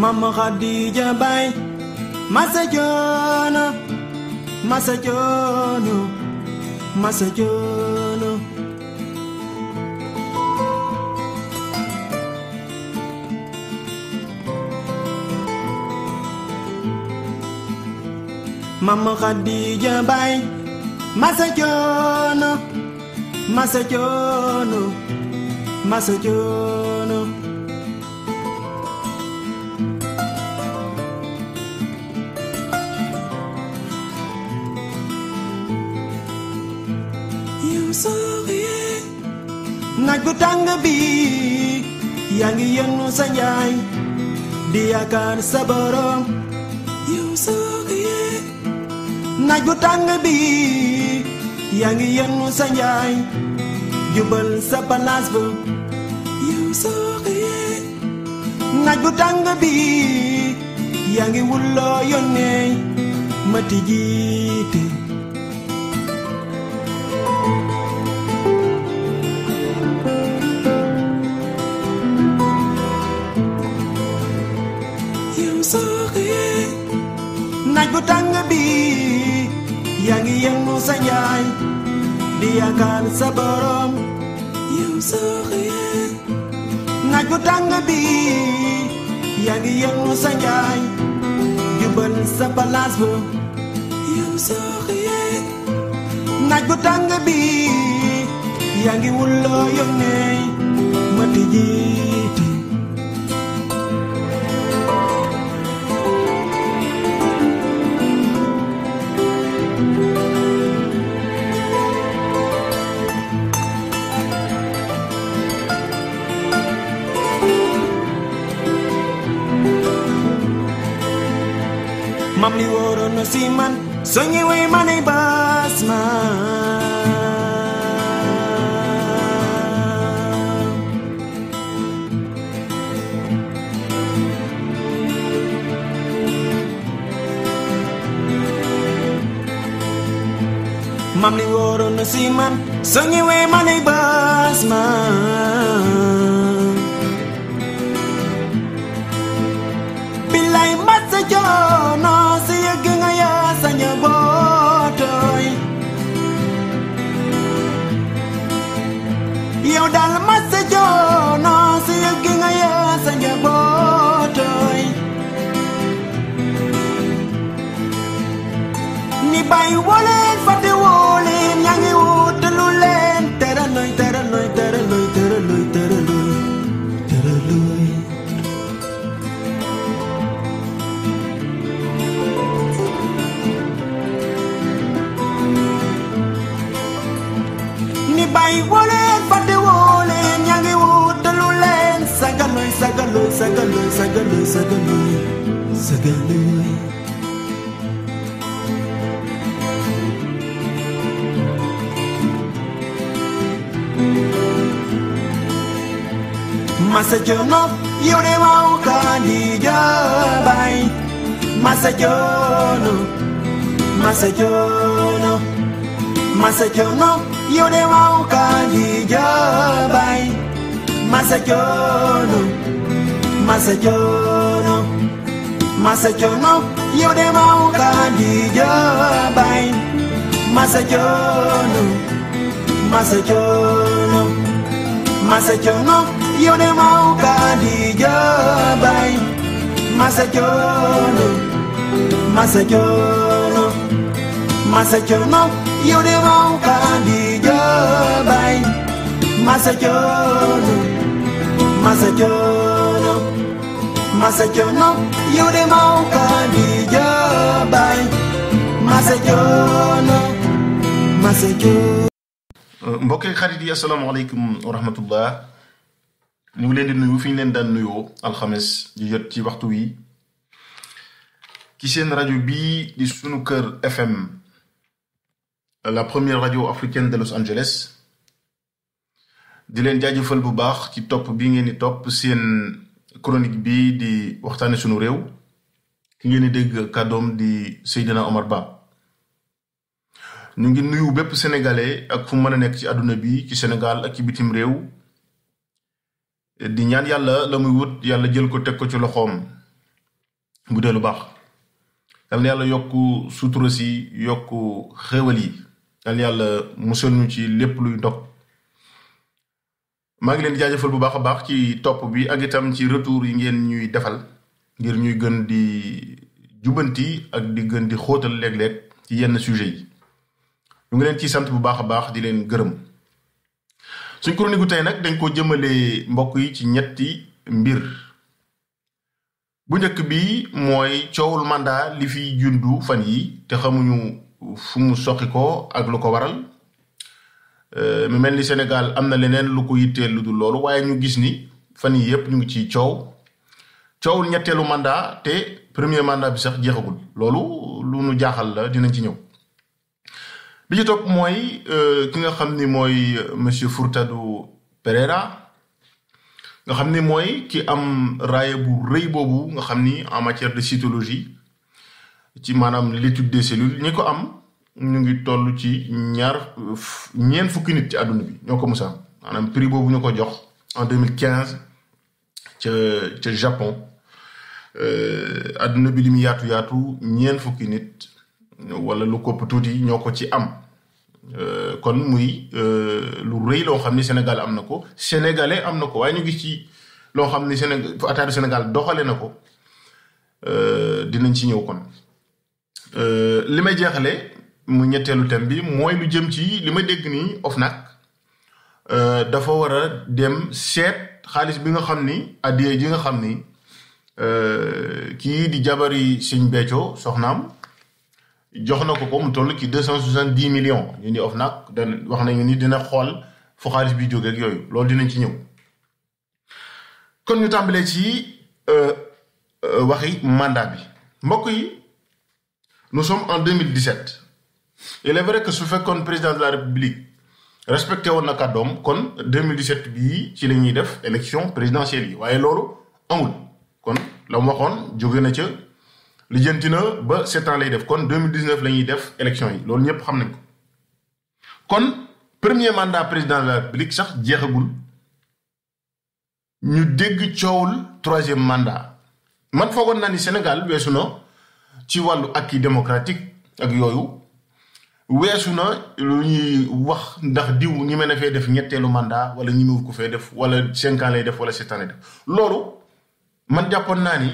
Mama Khadija Bay Masajono Masajono Masajono Mama Khadija Bay Masajono Masajono Masajono You sorry Naaj bu tàng bi yaa ngi yëngu sa njaay di yaakaar sa borom You sorry Naaj bu tàng bi yaa ngi yëngu sa njaay jubal sa palaas ba You sorry Naaj bu tàng bi yaa ngi wuloo yónnee ma tijjiite You sorry Naaj bu tàng bi yaa ngi yëngu sa njaay di yaakaar sa borom You sorry Naaj bu tàng bi yaa ngi yëngu sa njaay jubal sa palaas ba You sorry Naaj bu tàng bi yaa ngi wuloo yónnee ma tijjiite Mam li wóoroon na si man soo ñëwee ma ne baas ma Mam li wóoroon na si man soo ñëwee ma ne baas ma Bilay masa jono si yëgg nga yaa sa njabootoy yow daal masa jono si yëgg nga yaa sa njabootoy ni bay woleen fate woleen ñaa ngi wutalu leen teraloy teraloy teraloy teraloy teraloy teraloy ni bay woleen fate woleen ñaa ngi wutalu leen sagaloy sagaloy sagaloy sagaloy sagaloy sagaloy Masajono yow de waaw Khadija Bay Masajono Masajono Masajono yow de waaw Khadija Bay Masajono Masajono Masajono yow de waaw Khadija Bay Masajono Masajono Masajono yow de waaw Khadija Bay Masajono Masajono Masajono yow de waaw Khadija Bay Masajono Masajono Masajono yow de waaw Khadija Bay Masajono Masajono mbokk xarit yi asalaamaaleykum wa rahmatullah ñu ngi leen di nuyu fi ñu leen daan nuyoo alxames di jot ci waxtu wi ci seen rajo bii di sunu kër FM la première radio africaine de Los Angeles di leen jaajëfal bu baax ci topp bi ngeen di topp seen chronique bi di waxtaane sunu réew ki ngeen di dégg kàddoom di Seydina Omar Ba ñu ngi nuyu bépp sénégalais ak fu mën a nekk ci àdduna bi ci Sénégal ak ci bitim réew di ñaan yàlla la muy wut yàlla jël ko teg ko ci loxoom bu dee lu baax yal na yàlla yokk sutura si yokk xéewal yi yal na yàlla musal ñu ci lépp luy ndog maa ngi leen di jaajëfal bu baax a baax ci topp bi ak itam ci retour yi ngeen ñuy defal ngir ñuy gën di jubanti ak di gën di xóotal léeg-léeg ci yenn sujet yi ñu ngi leen ci sant bu baax a baax di leen gërëm suñ chronique gu tey nag dañ ko jëmale mbokk yi ci ñetti mbir bu njëkk bi mooy coowul mandat li fi jundu fan yi te xamuñu fu mu soqi ko ak lu ko waral mu mel ni Sénégal am na leneen lu ko yitteel lu dul loolu waaye ñu gis ni fan yi yépp ñu ngi ci coowul ñetteelu mandat te premier mandat bi sax jeexagul loolu lu nu jaaxal la dinañ ci ñëw bi ci topp mooy ki nga xam ni mooy monsieur Furtado Pereira nga xam ni mooy ki am raaya bu rëy boobu nga xam ni en matière de cytologie ci maanaam l'étude des cellules ñi ko am ñu ngi toll ci ñeent fukki nit ci àdduna bi ñoo ko mos a am maanaam prix boobu ñu ko jox en 2015 ca Japon àdduna bi li mu yaatu ñeent fukki nit wala lu kopp tuuti ñoo ko ci am kon muy lu rëy loo xam ni Sénégal am na ko sénégalais am na ko waaye ñu gis ci loo xam ni état du Sénégal doxale na ko dinañ ci ñëw kon li may jeexale mu ñetteelu thème bi mooy lu jëm ci li ma dégg nii OFNAC dafa war a dem seet xaalis bi nga xam ni addiya ji nga xam ni kii di jabari Sëñ Béthio soxnaam jox na ko mu toll ci 270 millions ñu ni OFNAC wax nañu ni dina xool fu xaalis bi jóge ak yooyu loolu dinañ ci ñëw kon ñu tàmbalee ci waxi mandat bi mbokk yi nous sommes en 2017 il est vrai que su fekkoon président de la République respecté woon na kàddoom kon 2017 bii ci la ñuy def élection présidentielle yi waaye loolu amul kon la mu waxoon jóge na ca lijjanti na ba 7 ans lay def kon 2019 la ñuy def élection yi loolu ñëpp xam nañ ko kon premier mandat président de la République sax jeexagul ñu dégg coowul troisième mandat man foogoon naa ni Sénégal weesu na ci wàllu acquis démocratique ak yooyu weesu na lu ñuy wax ndax diw ñi mën a fee def ñetteelu mandat wala ñi mu ko fee def wala 5 ans lay def wala 7 ans lay def loolu man jàppoon naa ni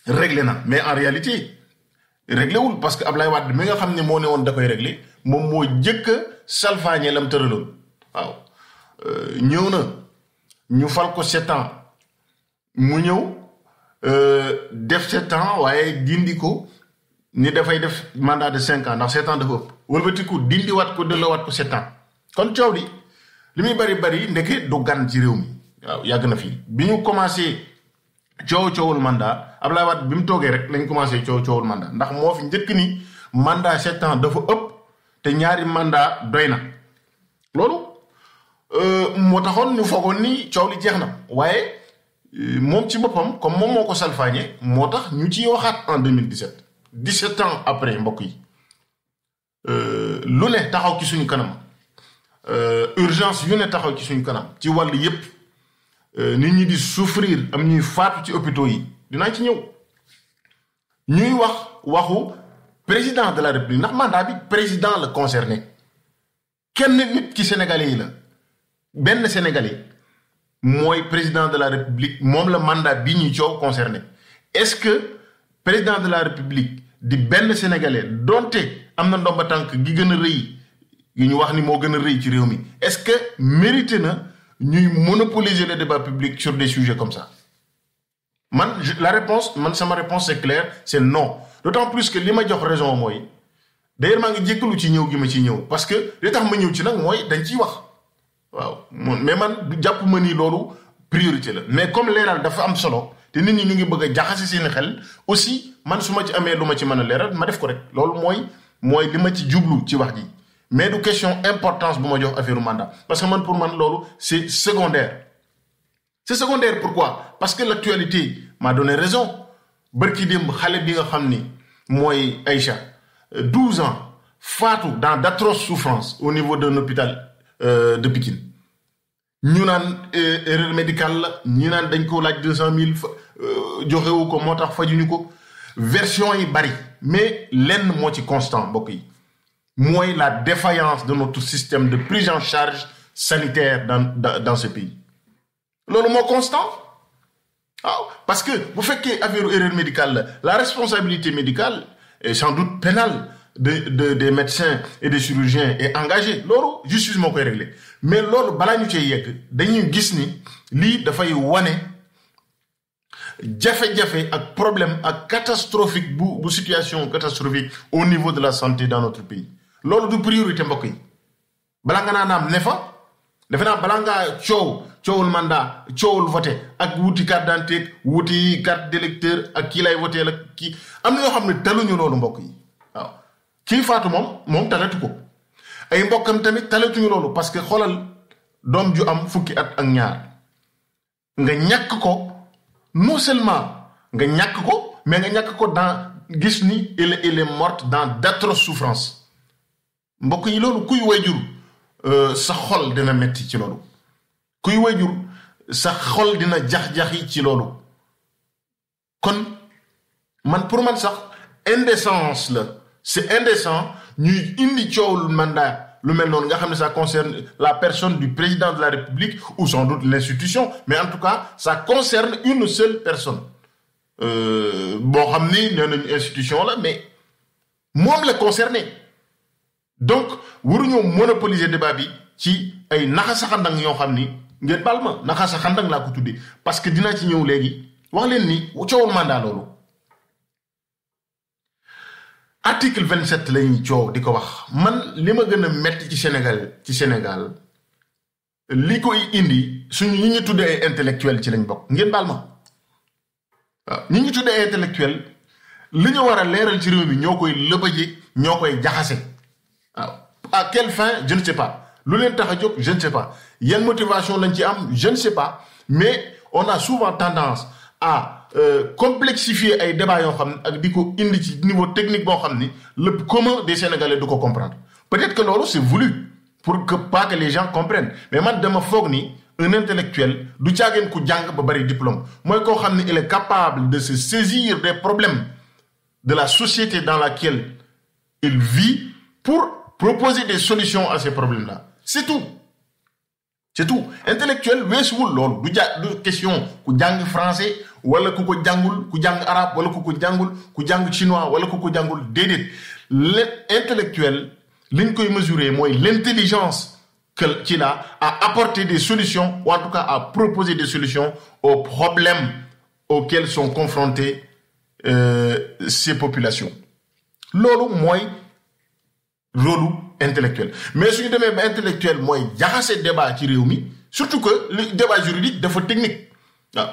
réglé na mais en réalité réglé wul parce que Ablaye Wade mi nga xam ne moo ne woon da koy réglé moom moo jëkk a salfaañe lam tëraloon waaw ñëw na ñu fal ko 7 ans mu ñëw def 7 ans waaye dindi ko ni dafay def mandat de 5 ans ndax 7 ans dafa ëpp wëlbatiku dindiwaat ko delloowaat ko 7 ans kon coow li muy bari ndeke du gan ci réew mi waaw yàgg na fi bi ñu commencé coowul mandat Abdoulaye Wade bi mu toogee rek lañ commencé coowul mandat ndax moo fi njëkk ni mandat 7 ans dafa ëpp te ñaari mandat doy na loolu moo taxoon ñu foogoon ni coow li jeex na waaye moom ci boppam comme moom moo ko salfaañe moo tax ñu ciy waxaat en 2017 17 ans après mbokk yi lu ne taxaw ci suñu kanam urgence yu ne taxaw ci suñu kanam ci wàll yépp nit ñi di souffrir am ñuy faatu ci hôpitaux yi dinaa ci ñëw ñuy waxu président de la République ndax mandat bi président la concerné kenn nit ci sénégalais yi la benn sénégalais mooy président de la République moom la mandat bi ñuy coow concerné est-ce que président de la République di benn sénégalais donte am na ndomba tànk gi gën a rëy gi ñu wax ni moo gën a rëy ci réew mi est-ce que mérité na ñuy monopoliser le débat public sur des sujets comme ça sama réponse c'est clair c'est non d'autant plus que li ma jox raison mooy d'ailleurs maa ngi jékkalu ci ñëw gi ma ci ñëw parce que li tax ma ñëw ci nag mooy dañ ciy wax waaw mais man jàpp ma ni loolu priorité la mais comme leeral dafa am solo te nit ñi ñu ngi bëgg a jaxase seen xel aussi man su ma ci amee lu ma ci mën a leeral ma def ko rek loolu mooy li ma ci jublu ci wax ji mais du question importance bu ma jox affaire mandat parce que man pour man loolu c'est secondaire. C'est secondaire pourquoi? Parce que l'actualité m'a donné raison. Barki démb xale bi nga xam ni mooy Aïcha 12 ans faatu dans d'atroces souffrances au niveau d'un hôpital de Pikine ñu naan erreur médicale la ñu naan dañ ko laaj 200 000 joxewu ko moo tax fajuñu ko version yi bari mais lenn moo ci constant mbokk yi mooy la défaillance de notre système de prise en charge sanitaire dans ce pays loolu moo constant waaw parce que bu fekkee affaire erreur médicale la responsabilité médicale est sans doute pénale des médecins et des chirurgiens est engagée loolu justice moo koy réglé mais loolu balaa ñu cee yegg dañuy gis ni lii dafay wane jafe-jafe ak problème ak catastrophique bu situation catastrophique au niveau de la santé dans notre pays loolu du priorité mbokk yi balaa nga naam ne fa defe naa balaa ngaa coowul mandat coowul voté ak wuti carte d'identité wuti carte d'électeur ak kii lay voté la kii am na yoo xam ne taluñu loolu mbokk yi waaw kii faatu moom talatu ko ay mbokkam tamit talatuñu loolu parce que xoolal doom ju am fukki at ak ñaar nga ñàkk ko non seulement nga ñàkk ko mais nga ñàkk ko dans gis ni elle est morte dans d'atroces souffrances mbokk yi loolu kuy wayjur sa xol dina metti ci loolu kuy wayjur sa xol dina jax-jaxi ci loolu kon man pour man sax indécence la c'est indécent ñuy indi coowul mandat lu mel noonu nga xam ne ça concerne la personne du président de la République ou sans doute l'institution mais en tout cas ça concerne une seule personne boo xam ni nee nañu institution la mais moom la concerné donc waruñoo monopoliser débat bi ci ay naxasaxandang yoo xam ni ngeen baal ma naxasaxandang laa ko tuddee parce que dinaa ci ñëw léegi wax leen ni coowul mandat loolu article 27 la ñuy coow di ko wax man li ma gën a metti ci Sénégal li koy indi suñu ñi ñu tuddee ay intellectuel ci lañ bokk ngeen baal ma waaw ñi ñu tuddee ay intellectuel li ñu war a leeral ci réew mi ñoo koy lëbëje ñoo koy jaxase waaw à quelle fin je ne sais pas lu leen tax a jóg je ne sais pas yan motivation lañ ci am je ne sais pas mais on a souvent tendance à complexifier ay débats yoo xam ne ak di ko indi ci niveau technique boo xam ni le commun des Sénégalais du ko comprendre peut-être que loolu c'est voulu pour que pas que les gens comprennent mais man dama foog ni un intellectuel du caageen ku jàng ba bari diplôme mooy koo xam ne il est capable de se saisir des problèmes de la société dans laquelle il vit pour proposer des solutions à ces problèmes-là c'est tout intellectuel weesuwul loolu du question ku jàng français wala ku ko jàngul ku jàng arabe wala ku ko jàngul ku jàng chinois wala ku ko jàngul déedéet l'intellectuel liñ koy mesurer mooy l'intelligence qu'il a à apporter des solutions ou en tout cas à proposer des solutions aux problèmes auxquels sont confrontées ces populations loolu mooy rôle intellectuel mais suñu demee ba intellectuel mooy jaxase débat ci réew mi surtout que le débat juridique dafa technique waaw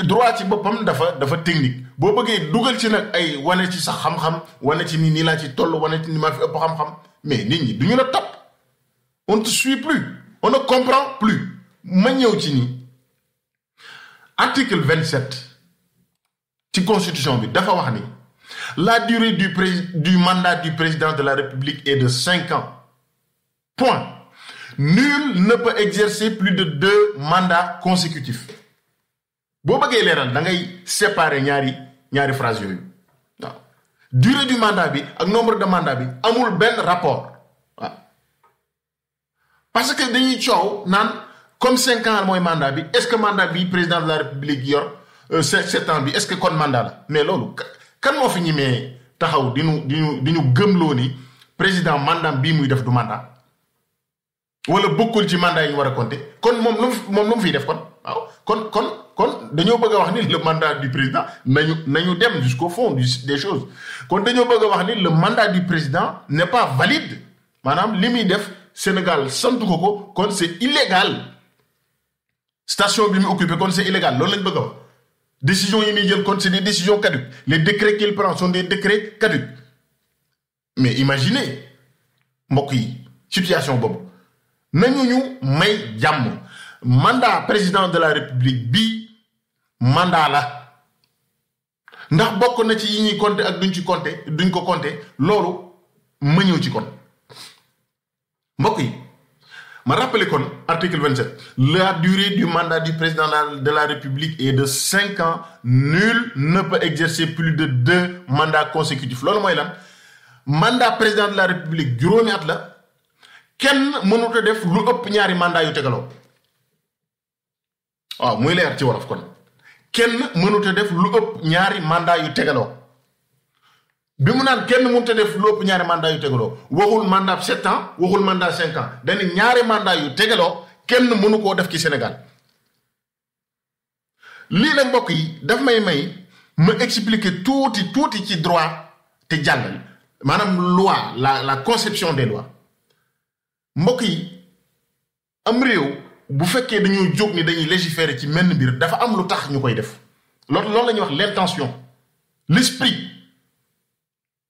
droit ci boppam dafa technique boo bëggee dugal ci nag ay wane ci sax xam-xam wane ci nii laa ci toll wane ci ni maa fi ëpp xam-xam mais nit ñi duñu la topp on ne te suit plus on ne comprend plus ma ñëw ci nii article 27 ci constitution bi dafa wax ni la durée du mandat du président de la République est de 5 ans. Point. Nul ne peut exercer plus de 2 mandats consécutifs. boo bëggee leeral da ngay séparer ñaari phrase yooyu waaw durée du mandat bi ak nombre de mandat bi amul benn rapport waaw parce que dañuy coow naan comme 5 ans mooy mandat bi est-ce que mandat bi président de la République yor 7 ans bi est-ce que kon mandat la mais loolu kan moo fi ñimee taxaw di ñu gëmloo ni président mandat bii muy def du mandat wala bokkul ci mandat yi ñu war a compter kon moom lu mu fiy def kon waaw kon dañoo bëgg a wax ni le mandat du président nañu dem jusqu'au fond des choses kon dañoo bëgg a wax ni le mandat du président n'est pas valide maanaam li muy def Sénégal sant ko kon c'est illégal station bi mu occupé kon c'est illégal loolu lañ bëgg a wax décision yi muy jël kon c'est des décisions caduques les décrets qu'il prend sont des décrets caduques mais imaginez mbokk yi situation boobu nañu ñu may jàmm mandat président de la République bi mandat la ndax bokk na ci yi ñuy compter ak duñ ko compter loolu ma ñëw ci kon mbokk yi ma rappelé kon article 27 la durée du mandat du président de la République est de 5 ans. Nul ne peut exercer plus de 2 mandats consécutifs loolu mooy lan mandat président de la République juróomi at la kenn mënut a def lu ëpp ñaari mandat yu tegaloo waaw muy leer ci wolof kon kenn mënut a def lu ëpp ñaari mandat yu tegaloo bi mu naan kenn mënut a def lu ëpp ñaari mandat yu tegaloo waxul mandat 7 ans waxul mandat 5 ans dañu ñaari mandat yu tegaloo kenn mënu koo def ci Sénégal lii nag mbokk yi daf may ma expliquer tuuti ci droit te jàllal maanaam loi la conception des lois mbokk yi am réew bu fekkee dañoo jóg ni dañuy légiférer ci menn mbir dafa am lu tax ñu koy def loolu la ñuy wax l'intention l'esprit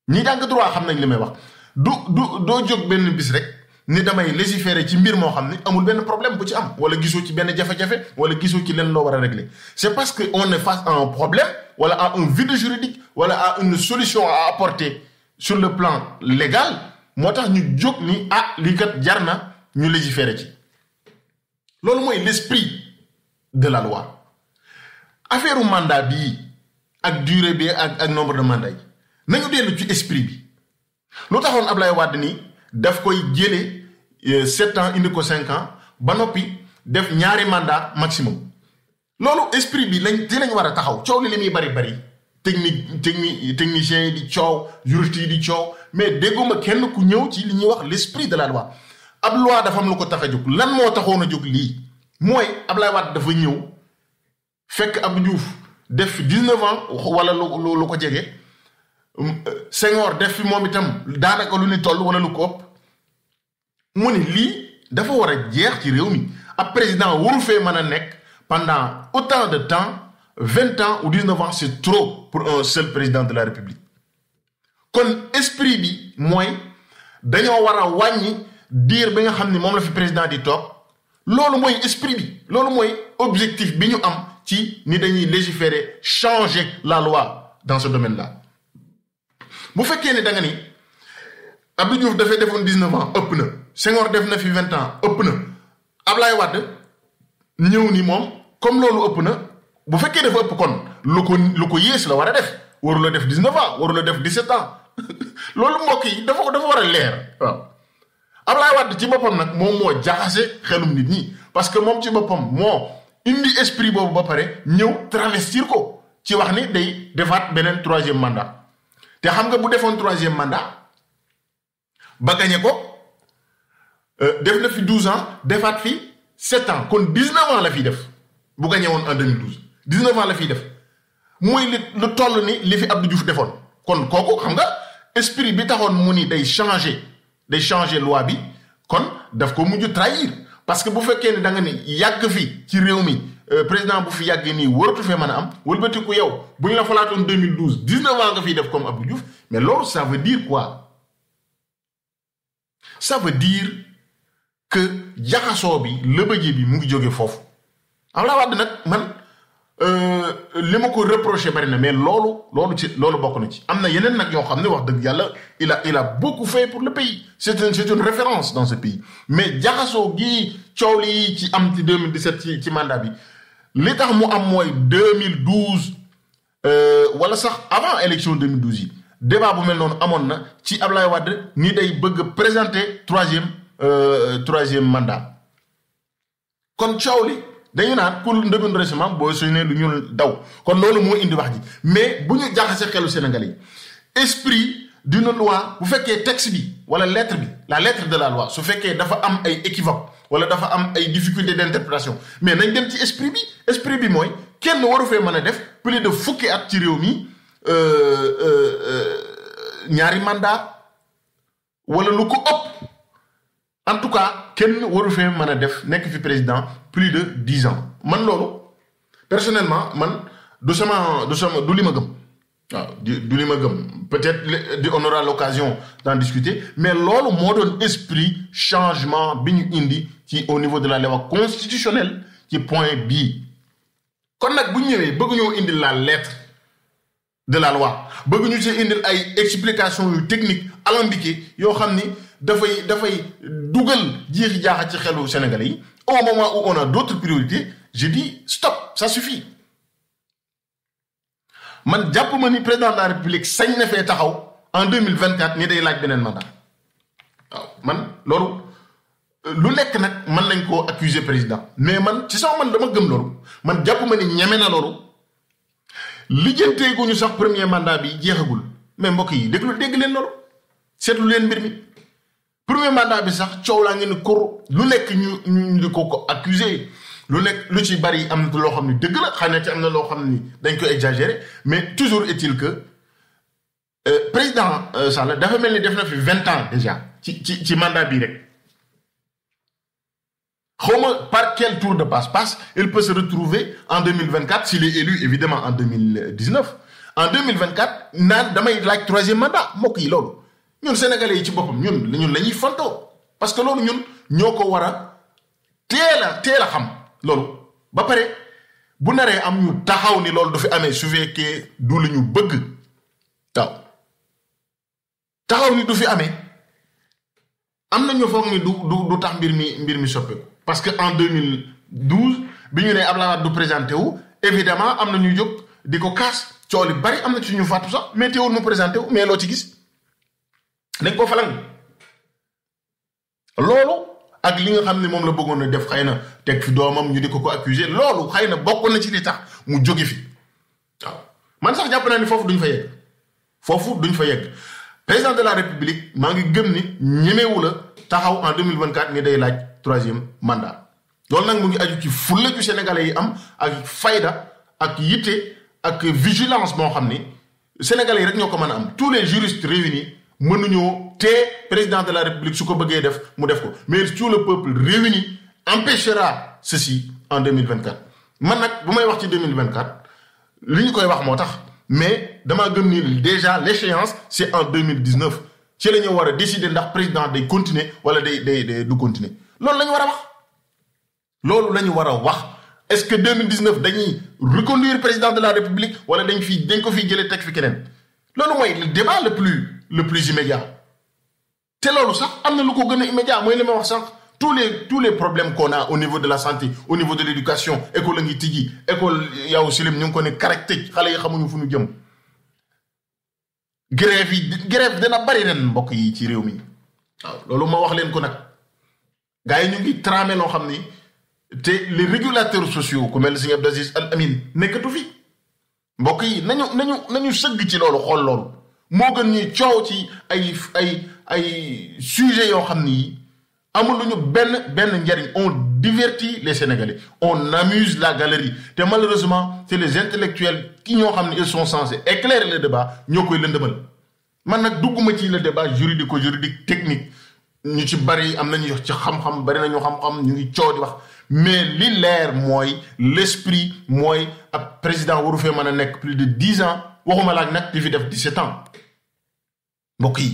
ñi jàng droit xam nañ li may wax doo jóg benn bis rek ni damay légiférer ci mbir moo xam ni amul benn problème bu ci am wala gisoo ci benn jafe-jafe wala gisoo ci leen loo war a régler c'est parce que on est face à un problème wala à un vide juridique wala à une solution à apporter sur le plan légal moo tax ñu jóg ni lii kat jar na ñu légiférer ci loolu mooy l'esprit de la loi affaire mandat bii ak durée bi ak nombre de mandats yi nañu dellu ci esprit bi lu taxoon Ablaye Wade ni daf koy jëlee 7 ans indi ko 5 ans ba noppi def ñaari mandat maximum loolu esprit bi lañ war a taxaw coow li muy bari technicien yi di coow juriste yi di coow mais dégguma kenn ku ñëw ci li ñuy wax l'esprit de la loi ab loi dafa am lu ko tax a jóg lan moo taxoon a jóg lii mooy Ablaye Wade dafa ñëw fekk Abdou Diouf def 19 ans wala lu ko jege Senghor def fi moom itam daanaka lu ni toll wala lu ko ëpp mu ni lii dafa war a jeex ci réew mi ab président waru fee mën a nekk pendant autant de temps 20 ans ou 19 ans c'est trop pour un seul président de la République kon esprit bi mooy dañoo war a wàññi diir bi nga xam ni moom la fi président di toog loolu mooy esprit bi loolu mooy objectif bi ñu am ci ni dañuy légiférer changer la loi dans ce domaine-là bu fekkee ne da nga ni Abdou Diouf dafay defoon 19 ans ëpp na Senghor def na fi 20 ans ëpp na Ablaye Wade ñëw ni moom comme loolu ëpp na bu fekkee dafa ëpp kon lu ko yées la war a def waru la def 19 ans waru la def 17 ans loolu mbokk yi dafa war a leer waaw Ablaye Wade ci boppam nag moom moo jaxase xelum nit ñi parce que moom ci boppam moo indi esprit boobu ba pare ñëw travestir ko ci wax ni day defaat beneen 3e mandat te xam nga bu defoon 3e mandat ba gagné ko def na fi 12 ans defaat fi 7 ans kon 19 ans la fiy def bu gagné woon en 2012 19 ans la fiy def mooy lu toll ni li fi Abdou Diouf defoon kon kooku xam nga esprit bi taxoon mu ni day changer loi bi kon daf ko mujj trahir parce que bu fekkee ne da nga ni yàgg fi ci réew mi président bu fi yàggee nii waratu fee mën a am wëlbatiku yow bu ñu la falaatoon 2012 19 ans nga fiy def comme Abdou Diouf mais loolu ça veut dire quoi ça veut dire que jaxasoo bi lëbëje bi mu ngi jóge foofu Abdoulaye Wade nag man li ma ko reproché bari na mais loolu bokk na ci am na yeneen nag yoo xam ne wax dëgg yàlla il a beaucoup fait pour le pays c'est une référence dans ce pays mais jaxasoo gi coow li ci am ci 2017 ci mandat bi li tax mu am mooy 2012 wala sax avant élection 2012 yi débat bu mel noonu amoon na ci Abdoulaye Wade ni day bëgg présenter troisième mandat kon coow li dañu naan ku ndëbin récemment boo suyne lu ñu daw kon loolu moo indi wax ji mais bu ñu jaxase xelu Sénégalais yi esprit d'une loi bu fekkee texte bi wala la lettre de la loi su fekkee dafa am ay équivoque wala dafa am ay difficultés d'interprétation mais nañ dem ci esprit bi mooy kenn waru fee mën a def plus de fukki at ci réew mi ñaari mandat wala lu ko ëpp en tout cas kenn waru fee mën a def nekk fi président plus de 10 ans man loolu personnellement man du li ma gëm waaw du li ma gëm peut-être on aura l'occasion d'en discuter mais loolu moo doon esprit changement bi ñu indi ci au niveau de la loi constitutionnelle ci point bii kon nag bu ñu ñëwee bëgg ñoo indil la lettre de la loi bëgg ñu ci indil ay explications yu techniques alambiquées yoo xam ni dafay dugal jiixi jaaxa ci xelu Sénégalais yi au moment où on a d'autres priorités je dis stop ça suffit man jàpp ma ni président de la République sañ na fee taxaw en 2024 ni day laaj beneen mandat waaw man loolu lu nekk nag mën nañ koo accuser président mais man ci sama man dama gëm loolu man jàpp ma ni ñeme na loolu lijjanteeguñu sax premier mandat bi jeexagul mais mbokk yi dégg leen loolu seetlu leen mbir mi premier mandat bi sax coow laa ngeen kur lu nekk ñu di ko accuser lu nekk lu ci bari am na loo xam ni dëgg la xëy na ci am na loo xam ni dañ ko exagérer mais toujours est-il que président Sall dafa mel ni def na fi 20 ans déjà ci mandat bii rek xawma par quel tour de passe-passe il peut se retrouver en 2024 s'il est élu évidemment en 2019 en 2024 naan damay laaj troisième mandat mbokk yi loolu ñun sénégalais yi ci boppam ñun la ñuy fantoo parce que loolu ñun ñoo ko war a teel a xam loolu ba pare bu naree am ñu taxaw ni loolu du fi amee su fekkee du la ñu bëgg waaw taxaw ni du fi amee am na ñu foog ni du tax mbir mi soppeeku parce que en 2012 bi ñu ne Abdoulaye Wade du présenté wu évidemment am na ñu jóg di ko kaas coow li bari am na ci ñu fàttu sax mais teewul mu présenté wu mais loo ci gis dañ ko falang loolu ak li nga xam ne moom la bëggoon a def xëy na teg fi doomam ñu di ko accuser loolu xëy na bokk na ci li tax mu jóge fi waaw man sax jàpp naa ni foofu duñ fa yegg président de la république maa ngi gëm ni ñemewu la taxaw en 2024 ni day laaj troisième mandat loolu nag mu ngi aju ci fulla ju sénégalais yi am ak fayda ak yitte ak vigilance moo xam ni sénégalais yi rek ñoo ko mën a am tous les juristes réunis mënuñoo président de la république su ko bëggee def mu def ko mais tout le peuple réuni empêchera ceci en 2024 man nag bu may wax ci 2024 li ñu koy wax moo tax mais damaa gëm ni déjà l'échéance c'est en 2019 ci la ñu war a décider ndax président day continuer wala day du continuer loolu la ñu war a wax loolu la ñu war a wax est-ce que 2019 dañuy reconduire président de la république wala dañ ko fiy jëlee teg fi keneen loolu mooy le débat le plus immédiat te loolu sax am na lu ko gën a immédiat mooy li ma wax sax tous les problèmes qu'on a au niveau de la santé au niveau de l'éducation école a ngi tijji école yow silim ñu ngi ko ne karaj tëj xale yi xamuñu fu ñu jëm grève dina bari ren mbokk yi ci réew mi waaw loolu ma wax leen ko nag gars yi ñu ngi tramé loo xam ni te les régulateurs sociaux ku mel ni Serigne Abdou Aziz Al Amine nekkatu fi mbokk yi nañu sëgg ci loolu xool loolu moo gën ñuy coow ci ay sujets yoo xam ni amul lu ñu benn njariñ on divertit les Sénégalais on amuse la galerie te malheureusement c'est les intellectuels ki ñoo xam ne ils sont censés éclairer le débat ñoo koy lëndëmal man nag dugguma ci le débat juridique technique ñu ci bari am nañu ci xam-xam bari nañu xam-xam ñu ngi coow di wax mais li leer mooy l'esprit mooy ab président waru fee mën a nekk plus de 10 ans waxuma laaj nag di fi def 17 ans mbokk yi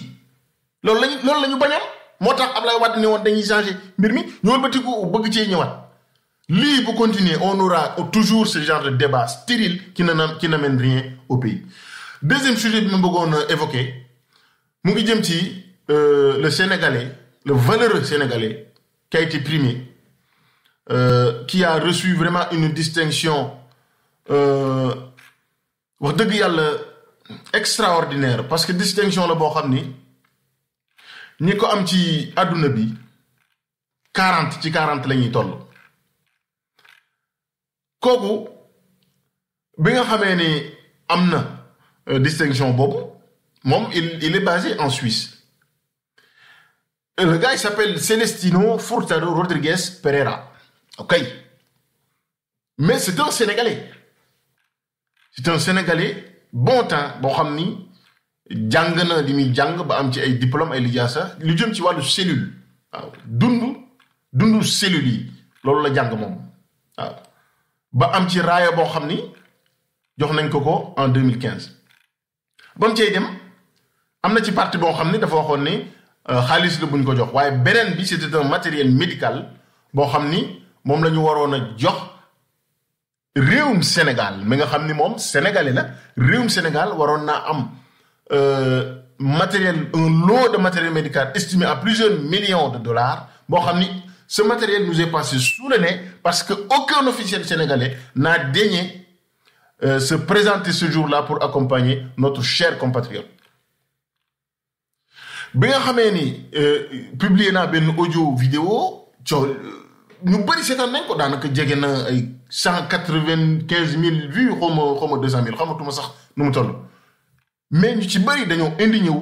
loolu lañu bañoon moo tax Ablaye Wade ne woon dañuy changer mbir mi ñoo bëtiku bëgg cee ñëwaat lii bu continuer on aura toujours ce genre de débat stérile qui n'amène rien au pays. Deuxième sujet bi ma bëggoon a évoquer mu ngi jëm ci le Sénégalais le valeureux Sénégalais qui a été primé qui a reçu vraiment une distinction wax dëgg yàlla extraordinaire parce que distinction la boo xam ni ñi ko am ci àdduna bi 40 la ñuy toll kooku bi nga xamee ni am na distinction boobu moom il est basé en Suisse le gars il s'appelle Celestino Furtado Rodriguez Pereira ok mais c'est un Sénégalais bon temps boo xam ni jàng na li muy jàng ba am ci ay diplôme ay lijaasa lu jëm ci wàllu cellule waaw dundu cellule yi loolu la jàng moom waaw ba am ci raaya boo xam ni jox nañ ko en 2015 ba mu cey dem am na ci partie boo xam ni dafa waxoon ni xaalis la buñ ko jox waaye beneen bi c'était un matériel médical boo xam ni moom la ñu waroon a jox réewum Sénégal mi nga xam ni moom sénégalais la réewum Sénégal waroon naa am matériel, un lot de matériel médical estimé à plusieurs millions de dollars. Bon, ce matériel nous est passé sous le nez parce qu'aucun officiel sénégalais n'a daigné se présenter ce jour-là pour accompagner notre cher compatriote. Bi nga xamee ni publié naa benn audio vidéo ñu bëri seetaan nañ ko daanaka jege na ay 195 000 vues xaw ma 200 000 xamatuma sax nu mu toll mais ñu ci bëri dañoo indi ñëw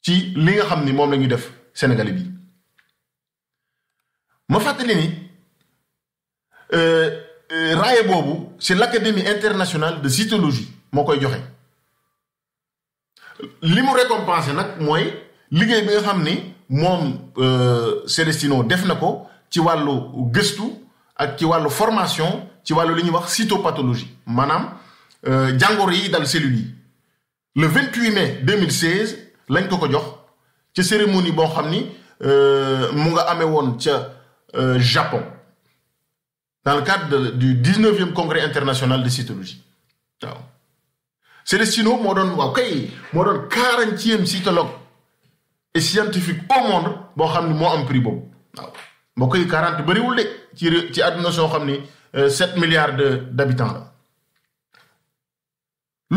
ci li nga xam ni moom la ñu def Sénégalais bi ma fàttali ni raaye boobu c'est l'Académie internationale de cytologie moo koy joxe li mu récompensé nag mooy liggéey bi nga xam ni moom Célestino def na ko ci wàllu gëstu ak ci wàllu formation ci wàllu li ñuy wax cytopathologie maanaam jàngoro yi dal cellules yi le 28 mai 2016 lañ ko jox ci cérémonie boo xam ni mu nga amee woon ca Japon dans le cadre du 19e congrès international de cytologie waaw Célestino moo doon 40e cytologue et scientifique au monde boo xam ni moo am prix boobu waaw mbokk yi 40 bëriwul de ci àdduna soo xam ni 7 milliards d'habitants la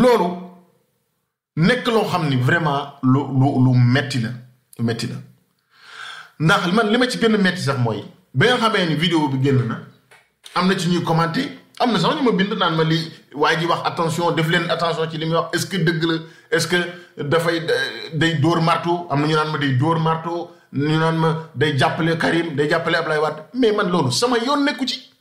loolu nekk loo xam ni vraiment lu metti la ndax man li ma ci gën a metti sax mooy ba nga xamee ni vidéo bi génn na am na ci ñuy commenter am na sax ñu ma bind naan ma li waa ji wax attention def leen attention ci li muy wax est-ce que dëgg la est-ce que day dóor marteau am na ñu naan ma day dóor marteau ñu naan ma day jàppale Karim day jàppale Ablaye Wade mais man loolu sama yoon nekku ci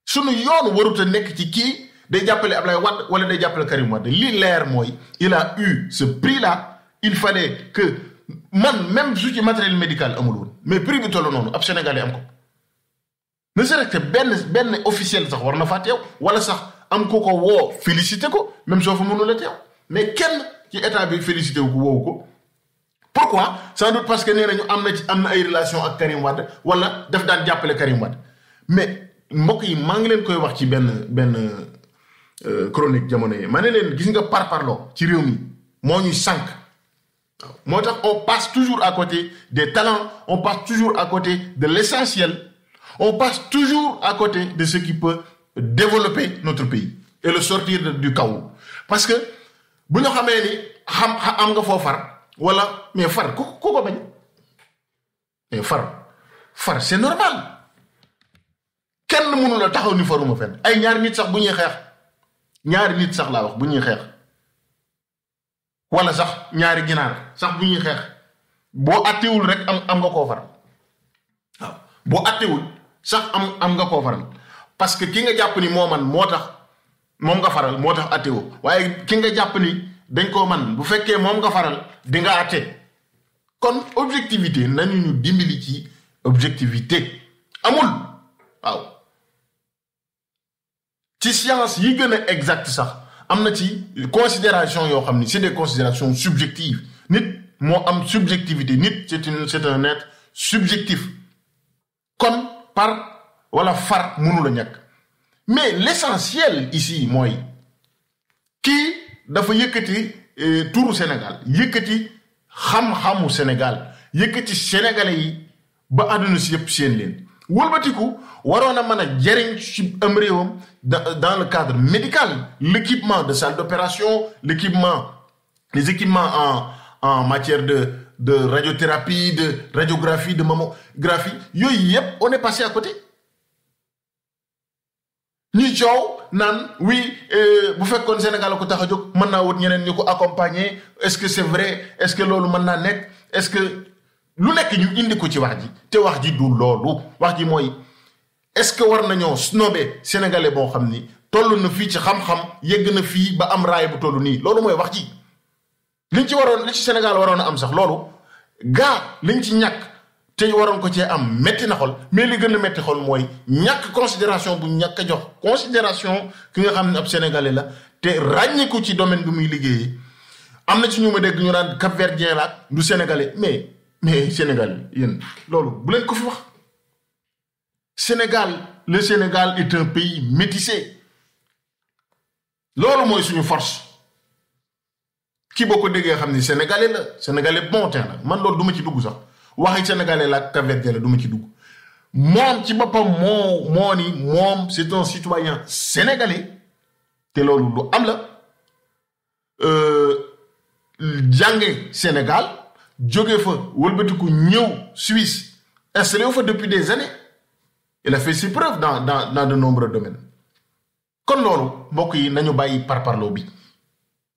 sunu yoon warut a nekk ci kii day jàppale Ablaye Wade wala day jàppale Karim Wade li leer mooy il a eu ce prix là il fallait que man même su ci matériel médical amul woon mais prix bi toll noonu ab Sénégalais am ko ne serait-ce que benn officiel sax war na faa teew wala sax am ko woo félicité ko même soo fa mënul a teew mais kenn ci état bi félicité wu ko woowu ko pourquoi sans doute parce que nee nañu am na ay relation ak Karim Wade wala daf daan jàppale Karim Wade mais mbokk yi maa ngi leen koy wax ci benn chronique jamono yi ma ne leen gis nga parparloo ci réew mi moo ñuy sànq waaw moo tax on passe toujours à côté des talents on passe toujours à côté de l'essentiel on passe toujours à côté de ce qui peut développer notre pays et le sortir du chaos parce que bu ñu xamee ni am nga foo far wala mais far ku ko bañ mais far c'est normal kenn mënu la taxaw ni faruma fenn ay ñaari nit sax bu ñuy xeex ñaari nit sax laa wax bu ñuy xeex wala sax ñaari ginaar sax bu ñuy xeex boo attewul rek am nga koo faral waaw boo attewul sax am nga koo faral parce que ki nga jàpp ni moo man moo tax moom nga faral moo tax attewoo waaye ki nga jàpp ni dañ koo man bu fekkee moom nga faral di nga atte kon objectivité nañu ñu dimbali ci objectivité amul waaw ci science yi gën a exact sax am na ci considération yoo xam ni c'est des considérations subjectives nit moo am subjectivité nit c'est un être subjectif kon par wala far mënu la ñàkk mais l'essentiel ici mooy kii dafa yëkkati turu Sénégal yëkkati xam-xamu Sénégal yëkkati sénégalais yi ba àdduna si yëpp seen leen wëlbatiku waroon a mën a jëriñ ci am réewam dans le cadre médical l'équipement de salle d'opération les équipements en matière de radiothérapie de radiographie de mammographie yooyu yëpp on est passé à côté ñuy coow naan oui bu fekkoon Sénégal la ko tax a jóg mën naa wut ñeneen ñu ko accompagner est-ce que c'est vrai est-ce que loolu mën naa nekk est-ce que lu nekk ñu indi ko ci wax ji te wax ji du loolu wax ji mooy est-ce que war nañoo snobé sénégalais boo xam ni toll na fii ci xam-xam yegg na fii ba am raay bu toll nii loolu mooy wax ji li ci Sénégal waroon a am sax loolu liñ ci ñàkk te waroon ko cee am metti na xol mais li gën a metti xol mooy ñàkk considération bu ñàkk a jox considération ki nga xam ne ab sénégalais la te ràññi ko ci domaine bi muy liggéeyee am na ci ñu ma dégg ñu naan Cap-Verdien la du sénégalais mais Sénégal yéen loolu bu leen ko fi wax le Sénégal est un pays métissé loolu mooy suñu force ki boo ko déggee xam ni sénégalais la sénégalais bon teint la man loolu du ma ci dugg sax waxi sénégalais la Cap-Verdien la du ma ci dugg moom ci boppam moo ni moom c'est un citoyen sénégalais te loolu lu am la jànge Sénégal jóge fa wëlbatiku ñëw Suisse installé wu fa depuis des années il a fait ses preuves dans de nombreux domaines kon loolu mbokk yi nañu bàyyi parparloo bi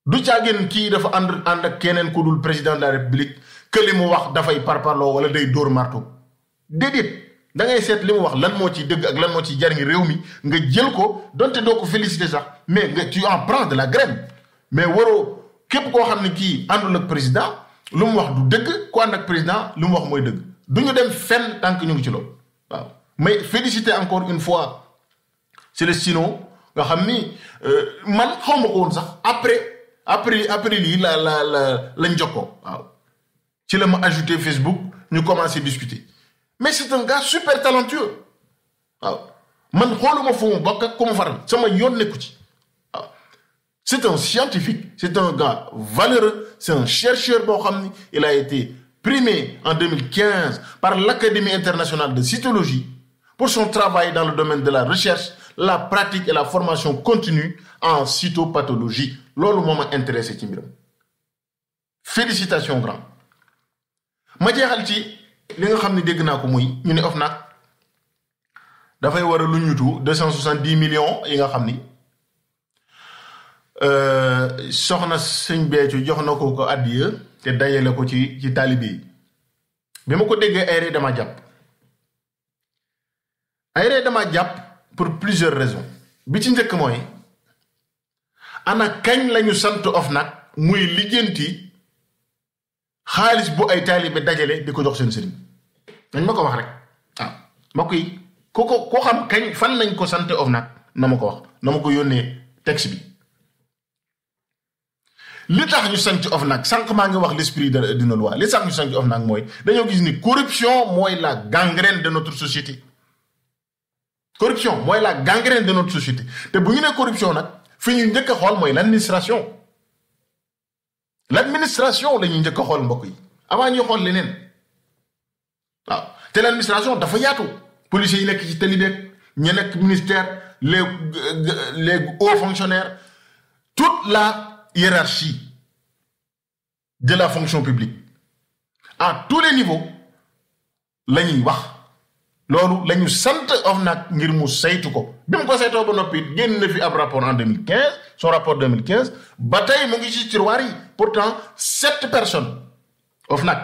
du caagin kii dafa ànd ak keneen ku dul président de la république que li mu wax dafay parparloo wala day dóor marto déedéet da ngay seet li mu wax lan moo ciy dëgg ak lan moo ciy jariñ réew mi nga jël ko donte doo ko féliciter sax mais nga tu en prends de la graine mais waroo képp koo xam ne kii àndul ak président lu mu wax du dëgg ku ànd ak président lu mu wax mooy dëgg du ñu dem fenn tant que ñu ngi ci loolu waaw mais féliciter encore une fois Célestino nga xam ni man xaw ma ko woon sax après lii lañ jokkoo waaw ci la ma ajouté Facebook ñu commencé discuter mais c'est un gars super talentueux waaw man xooluma fu mu bokk ak ku mu faral sama yoon nekku ci waaw c'est un scientifique c'est un gars valeureux c'est un chercheur boo xam ni il a été primé en 2015 par l'Académie internationale de cytologie pour son travail dans le domaine de la recherche la pratique et la formation continue en cytopathologie loolu moo ma intéressé ci mbiram félicitations grand ma jeexal ci li nga xam ne dégg naa ko muy ñu ne OFNAC dafay war a lu ñutu 270 millions yi nga xam ni soxna sëñ Béthio jox na ko addiya te dajale ko ci taalibe yi bi ma ko déggee ay dama jàpp pour plusieurs raisons bi ci njëkk mooy ana kañ lañu sant OFNAC muy lijjanti xaalis bu ay taalibe dajale di ko jox seen sëriñ dañ ma ko wax rek waaw mbokk yi ko xam kañ fan lañ ko sant OFNAC na ma ko wax na ma ko yónnee texte bi li tax ñu sant OFNAC sànq maa ngi wax l'esprit d'une loi li tax ñu sant OFNAC mooy dañoo gis ni corruption mooy la gangrène de notre société corruption mooy la gangrène de notre société te bu ñu nee corruption nag fi ñu njëkk a xool mooy l'administration la ñuy njëkk a xool mbokk yi avant ñuy xool leneen waaw te l'administration dafa yaatu policiers yi nekk ci tali beeg ñi nekk ministère les hauts fonctionnaires toute la hiérarchie de la fonction publique à tous les niveaux la ñuy wax loolu la ñu sant OFNAC ngir mu saytu ko bi mu ko saytoo ba noppi génn na fi ab rapport en 2015 son rapport 2015 ba tey mu ngi ci tiroir yi pourtant 7 personnes OFNAC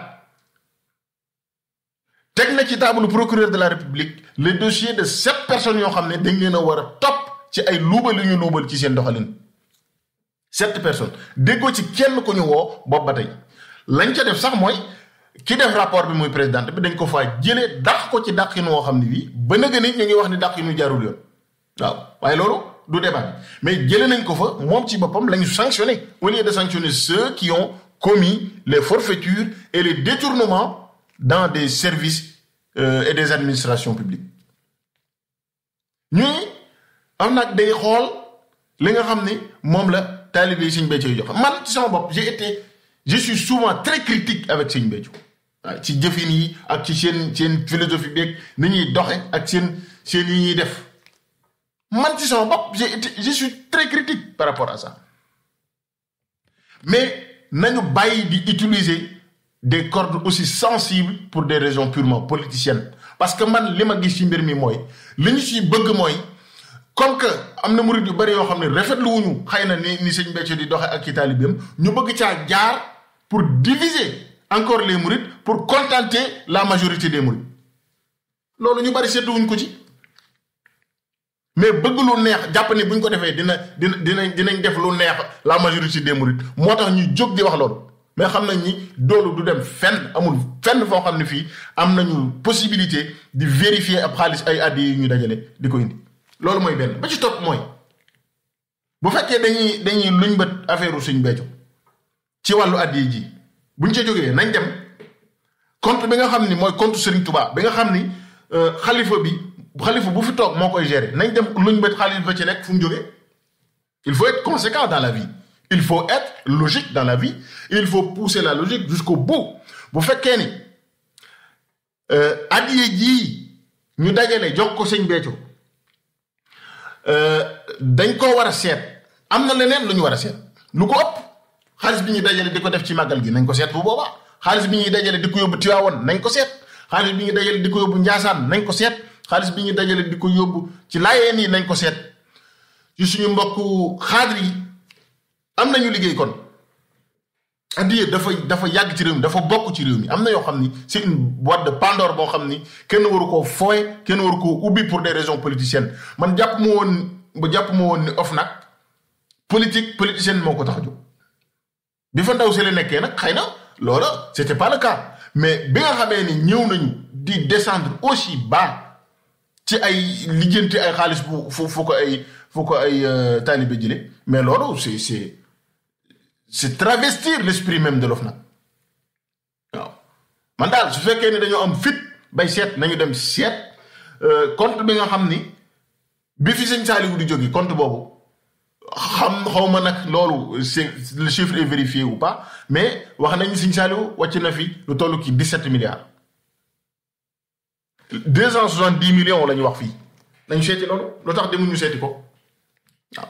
teg na ci table procureur de la République le dossier de 7 personnes yoo xam ne dañ leen a war a topp ci ay luubal yu ñu luubal ci seen doxalin 7 personnes déggoo ci kenn ku ñu woo boobu ba tey lañ ca def sax mooy ki def rapport bi muy présidente bi dañ ko faa jëlee dàq ko ci dàq yi woo xam ne bii ba nag ni ñu ngi wax ni dàq yi ñu jaarul yoon waaw waaye loolu du débat mais jëlee nañ ko fa moom ci boppam la ñu sanctionné au lieu de sanctionner ceux qui ont commis les forfaitures et les détournements dans des services et des administrations publiques ñuy am nag day xool li nga xam ni moom la taalibe yi Sëñ Béthio jox man ci sama bopp je suis souvent très critique avec Sëñ Béthio waaw ci jëfin yi ak ci seen philosophie beeg ni ñuy doxe ak seen yi ñuy def man ci sama bopp je suis très critique par rapport à ça mais nañu bàyyi di utiliser des cordes aussi sensibles pour des raisons purement politiciennes parce que man li ma gis ci mbir mi mooy li ñu ci bëgg mooy comme que am na murid yu bari yoo xam ne rafetlu wuñu xëy na ni Sëñ Béthio di doxe ak ci taalibeem ñu bëgg caa jaar pour diviser encore les mourides pour contenter la majorité des mourides loolu ñu bari seetluwuñ ko ci mais bëgg lu neex jàpp ni buñ ko defee dinañ def lu neex la majorité des mourides moo tax ñu jóg di wax loolu mais xam nañ ni doolu du dem fenn amul fenn foo xam ne fii am nañu possibilité di vérifier ab xaalis ay addi yi ñu dajale di ko indi loolu mooy benn ba ci topp mooy bu fekkee dañuy luñ bët affaire u Sëñ Béthio ci wàllu addi ji buñ ca jógee nañ dem compte bi nga xam ni mooy compte Serigne Touba bi nga xam ni xalifa bu fi toog moo koy gérer nañ dem luñ bët xaalis ba ci nekk fu mu jógee il faut être conséquent dans la vie Il faut être logique dans la vie. Il faut pousser la logique jusqu'au bout. Bu fekkee ni addiye ji ñu dajale jox ko sëñ Béthio dañ ko war a seet am na leneen lu ñu war a seet lu ko ëpp xaalis bi ñuy dajale di ko def ci màggal gi nañ ko seet bu boobaa xaalis bi ñuy dajale di ko yóbbu Tiwaawan nañ ko seet xaalis bi ñuy dajale di ko yóbbu Njaasaan nañ ko seet xaalis bi ñuy dajale di ko yóbbu ci Laayeen yi nañ ko seet ci suñu mbokku xaadir yi am nañu liggéey kon addiye dafa yàgg ci réew mi dafa bokk ci réew mi am na yoo xam ni c'est une boîte de Pandore boo xam ni kenn waru koo fooye kenn waru koo ubbi pour des raisons politiciennes man jàpp ma woon ni OFNAC politicienne moo ko tax a jóg bi fa ndaw si la nekkee nag xëy na loola c'était pas le cas mais bi nga xamee ni ñëw nañu di descendre aussi bas ci ay lijjanti ay xaalis bu fu ko ay taalibe jële mais loolu c'est travestir l'esprit même de l'OFNAC waaw man daal su fekkee ni dañoo am fit bay seet nañu dem seet compte bi nga xam ni bi fi sëñ Saliou di jóge compte boobu xaw ma nag loolu c'est le chiffre est vérifié ou pas mais wax nañu sëñ Saliou wàcc na fi lu toll ki 17 milliards 270 millions la ñu wax fii nañu seeti loolu lu tax demuñu seeti ko waaw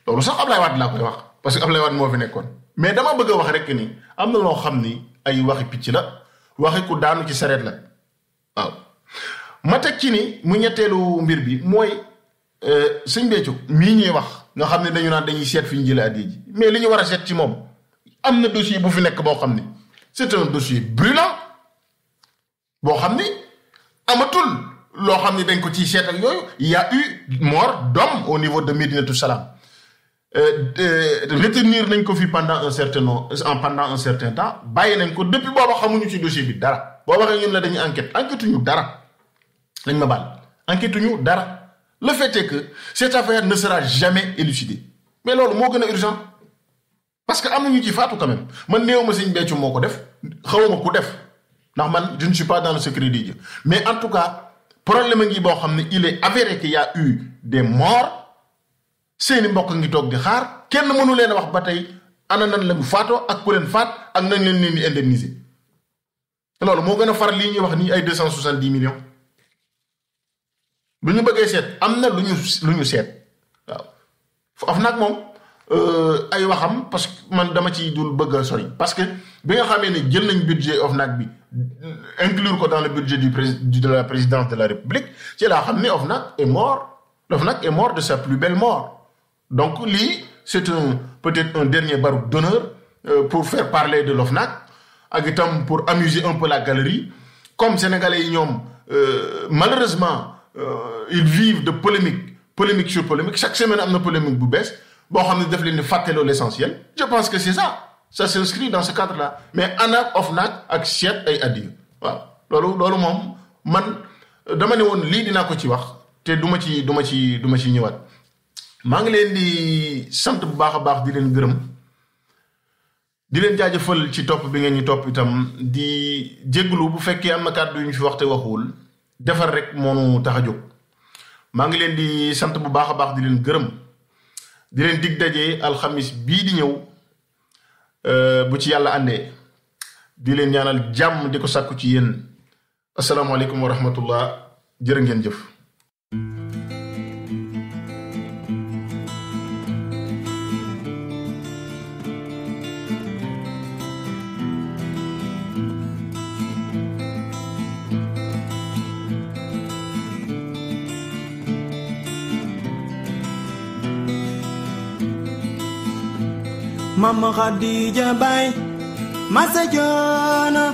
loolu sax Ablaye Wade laa koy wax parce que Ablaye Wade moo fi nekkoon mais dama bëgg a wax rek ni am na loo xam ni ay waxi picc la waxi ku daanu ci sareet la waaw ma teg ci ni mu ñetteelu mbir bi mooy sëñ Béthio mii ñuy wax nga xam ne dañu naan dañuy seet fi ñu jëlee addiya ji mais li ñu war a seet ci moom am na dossier bu fi nekk boo xam ni c'est un dossier brûlant boo xam ni amatul loo xam ni dañ ko ciy seet ak yooyu il y a eu mort d'homme au niveau de Médinatoul Salam retenir nañ ko fi pendant un certain temps bàyyi nañ ko depuis booba xamuñu ci dossier bi dara boo waxee ñun la dañuy enquête ñu dara lañ ma baal enquête ñu dara le fait est que cette affaire ne sera jamais élucidée mais loolu moo gën a urgent parce que am na ñu ci faatu quand même man néew ma sëñ Béthio moo ko def xawma ku def ndax man je ne suis pas dans le secret des dieux mais en tout cas problème ngi boo xam ne il est avéré qu'il y a eu des morts seeni mbokk ngi toog di xaar kenn mënu leen a wax ba tey ana nan la mu faatoo ak ku leen faat ak nañ leen di indemniser loolu moo gën a far lii ñuy wax nii ay 270 millions bu ñu bëggee seet am na lu ñu seet waaw af nag moom ay waxam parce que man dama ci dul bëgg a sori parce que bi nga xamee ne jël nañ budget OFNAC bi inclure ko dans le budget de la présidence de la République ci laa xam ne OFNAC est mort de sa plus belle mort donc lii c'est peut-être un dernier baroud d'honneur pour faire parler de l'OFNAC ak itam pour amuser un peu la galerie comme sénégalais yi ñoom malheureusement ils vivent de polémique sur polémique chaque semaine am na polémique bu bees boo xam ne daf leen di fàtteloo l'essentiel je pense que c'est ça s'inscrit dans ce cadre-là mais ana OFNAC ak seet ay addiya waaw loolu moom man dama ne woon lii dinaa ko ci wax te du ma ci ñëwaat maa ngi leen di sant bu baax a baax di leen gërëm di leen jaajëfal ci topp bi ngeen ñu topp itam di jégglu bu fekkee am na kàddu yu ñu fi wax te waxuwul defar rek moonu tax a jóg maa ngi leen di sant bu baax a baax di leen gërëm di leen dig daje alxamis bii di ñëw bu ci yàlla àndee di leen ñaanal jàmm di ko sàkku ci yéen asalaamaaleykum wa rahmatullah jërë ngeen jëf. Mama Khadija Bay Masajono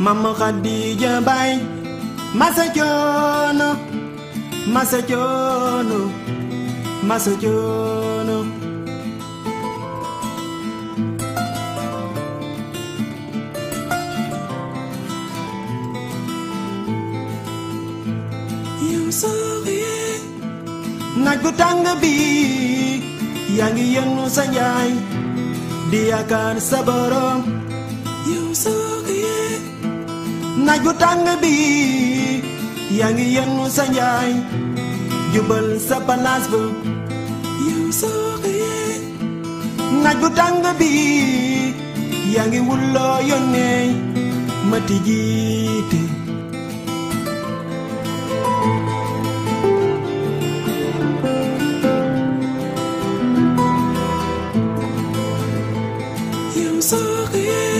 Mama Khadija Bay Masajono naaj bu tàng bi yaa ngi yëngu sa njaay di yaakaar sa borom yow soo xëyee naaj bu tàng bi yaa ngi yennu sa njaay jubal sa palaas ba yow soo xëyee naaj bu tàng bi yaa ngi wulloo yónnee ma tijjiite yow soo xëyee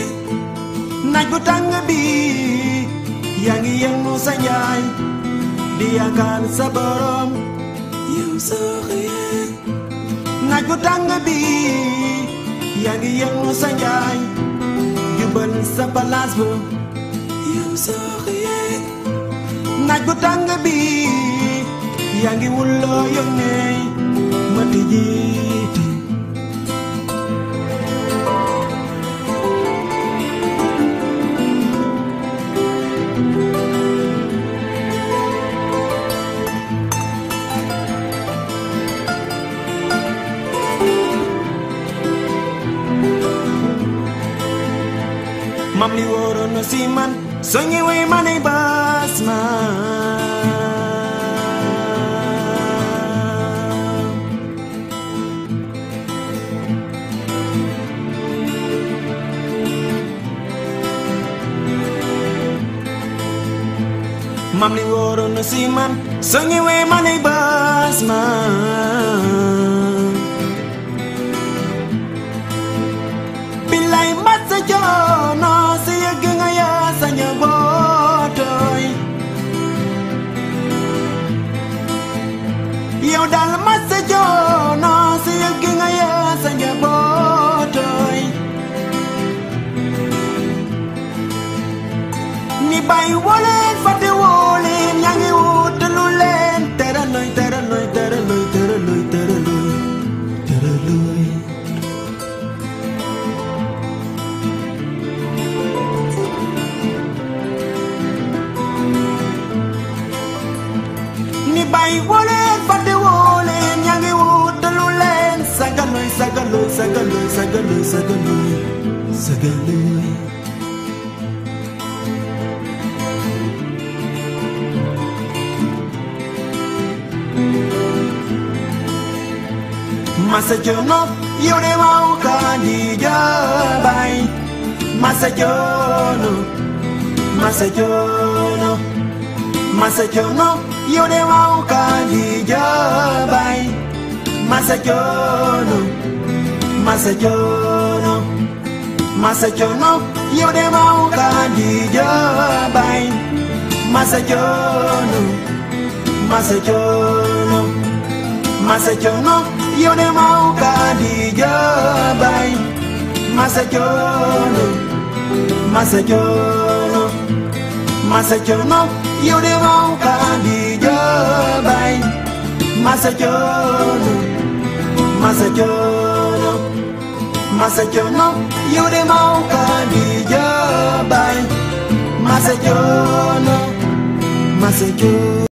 naaj bu tàng bi yaa ngi yennu sa njaay di yaakaar sa borom yow soo xëyee naaj bu tàng bi yaa ngi yennu sa njaay jubal sa palaas ba yow soo xëyee naaj bu tàng bi yaa ngi wulloo yónnee ma tijjiite mam li wóoroon na si man soo ñëwee ma ne baas ma mam li wóoroon na si man soo ñëwee ma ne baas ma bilay mat sa coono si yëgg nga yaa sa njabootoy yow daal mat sa coono si yëgg nga yaa sa njabootoy ni bàyyi woleen fàtte woleen yaa ngi wutalu leen teraloy teraloy teraloy teraloy teraloy teraloy ni bàyyi woleen fàtte woleen yaa ngi wutalu leen sagaloy sagaloy sagaloy sagaloy sagaloy sagaloy masa jono yow de waaw kaa di jabay masa jono masa jono masa jono yow de waaw kaa di jabay masa jono masa jono masa jono yow de waaw kaa di jabay masa jono masa jono masa jono yow de waaw kaa di jabay masa jono masa jono masa jono yow de waaw kaa di jabay masa jono masa jono masa jono yow de waaw kaa di jabay masa jono masa jono